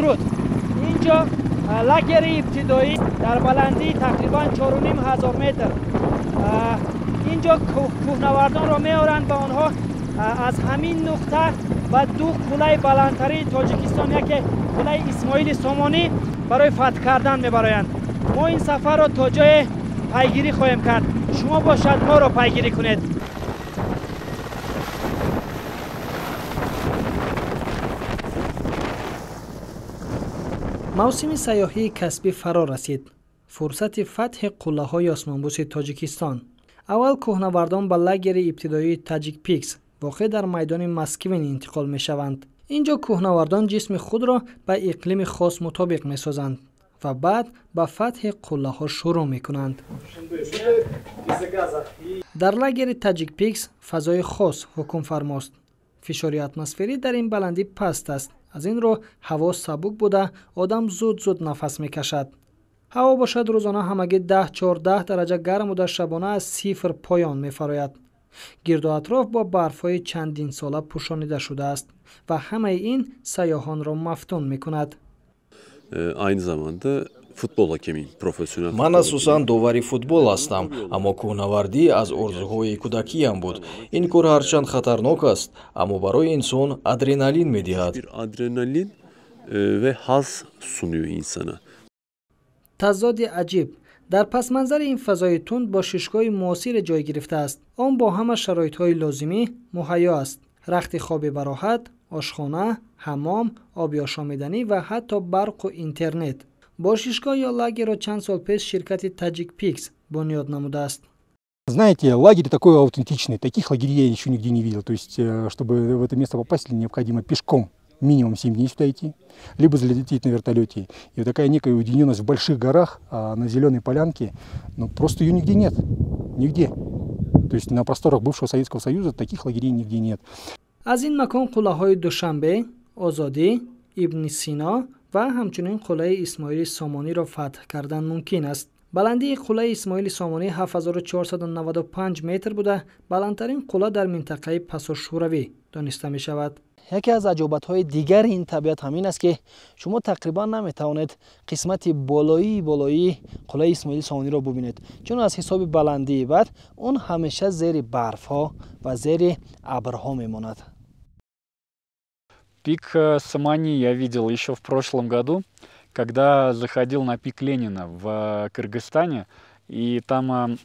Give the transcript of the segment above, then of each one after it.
Дуруд. Инҷо лагери ибтидоӣ дар баландии тақрибан 4500 метр. Инҷо кӯҳнавардонро меоранд ва онҳо аз ҳамин нуқта ба ду қуллаи баландтарини Тоҷикистон, яке қуллаи Исмоили Сомонӣ, барои фатҳ кардан мебароянд. Мо ин сафарро то ҷое пайгирӣ хоҳем кард. Шумо бошад моро пайгирӣ кунед. Мавсими сайёҳии касбӣ фаро расид. Фурсати фатҳи қуллаҳои осмонбӯси Тоҷикистон. Аввал кӯҳнавардон ба лагери ибтидоии Таҷик Пикс воқеъ дар майдони Москвин интиқол мешаванд. Инҷо кӯҳнавардон ҷисми худро ба иқлими хос мутобиқ месозанд ва баъд ба фатҳи қуллаҳо шурӯъ мекунанд. Дар лагери Таҷик Пикс фазои хос ҳукмфармост. Фишори атмосферӣ дар ин баландӣ паст аст. Аз ин рӯ ҳаво сабук буда, одам зуд-зуд нафас мекашад. Ҳаво бошад рӯзона ҳамагӣ 10-14 дараҷа гарм буда, шабона аз сифр поён мефарояд. Гирду атроф бо барфҳои чандинсола пӯшонида шудааст ва ҳамаи ин сайёҳонро мафтун мекунад. Aynı zamanda futbol hakemiyim, profesyonel. Ман асосан довари футбол ҳастам, аммо кӯҳнавардӣ аз орзуҳои кӯдакиям буд. Ин кор ҳарчанд хатарнок аст, аммо барои инсон адреналин медиҳад. Bir adrenalin ve haz sunuyor insana. Тазоди аҷиб. Дар пасманзари ин фазои тунд бошишгоҳи муосире ҷой гирифтааст. Он бо ҳама шароитҳои лозимӣ муҳайё аст: рахти хоби бароҳат, ошхона, ҳаммом, оби ошомиданӣ ва ҳатто барқу интернет. Бошишгоҳ ё лагерро чанд сол пеш ширкати Таҷик Пикс бунёд намудааст. Знаете, лагерь такой аутентичный, таких лагерей я еще нигде не видел. То есть, чтобы в это место попасть, необходимо пешком минимум 7 дней сюда идти, либо залететь на вертолете. И вот такая некая уединенность в больших горах, на зеленой полянке, ну просто ее нигде нет, нигде. То есть на просторах бывшего Советского Союза таких лагерей нигде нет. Аз ин макон қуллаҳои Душанбе, Озодӣ, Ибни Сино ва ҳамчунин қуллаи Исмоили Сомониро фатҳ кардан мумкин аст. Баландии қуллаи Исмоили Сомонӣ 7495 метр буда, баландтарин қулла дар минтақаи пасошӯравӣ дониста мешавад. Яке аз аҷоибатҳои дигари ин табиат ҳамин аст, ки шумо тақрибан наметавонед қисмати болоии болоии қуллаи Исмоили Сомониро бубинед, чун аз ҳисоби баландии бад он ҳамеша зери барфҳо ва зери абрҳо мемонад. Пик Самани я видел еще в прошлом году, когда заходил на пик Ленина в Кыргызстане, и там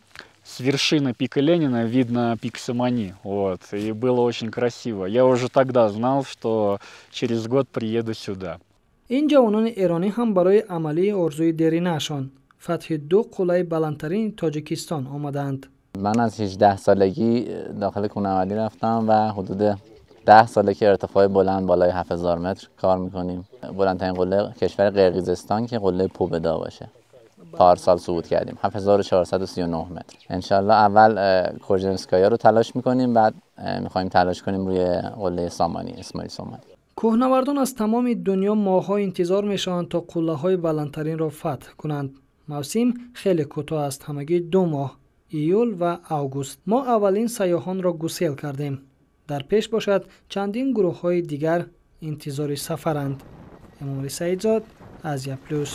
с вершины пика Ленина видно пик Самани, вот, и было очень красиво. Я уже тогда знал, что через год приеду сюда. Ин ҷавонони эронӣ ҳам барои амалии орзуи деринаашон, фатҳи ду қуллаи баландтарини Тоҷикистон, омадаанд. من از 18 سالگی داخل کوهنوردی رفتم و حدود 10 ساله که ارتفاع بلند بالای 7000 متر کار میکنیم. بلندترین قله کشور قرقیزستان که قله پوبدا باشه، پارسال صعود کردیم 7439 متر. انشالله اول کورژنسکایا رو تلاش میکنیم، بعد میخوایم تلاش کنیم روی قله سامانی، اسماعیل سامانی. Кӯҳнавардон аз тамоми дунё моҳҳо интизор мешаванд, то қуллаҳои баландтаринро фатҳ кунанд. Мавсим хеле кӯтоҳ аст, ҳамагӣ 2 моҳ, июл ва август. Мо аввалин сайёҳонро гусел кардем. Дар пеш бошад чандин гурӯҳҳои дигар интизори сафаранд. Эмомалӣ Саидзод, Азия Плюс.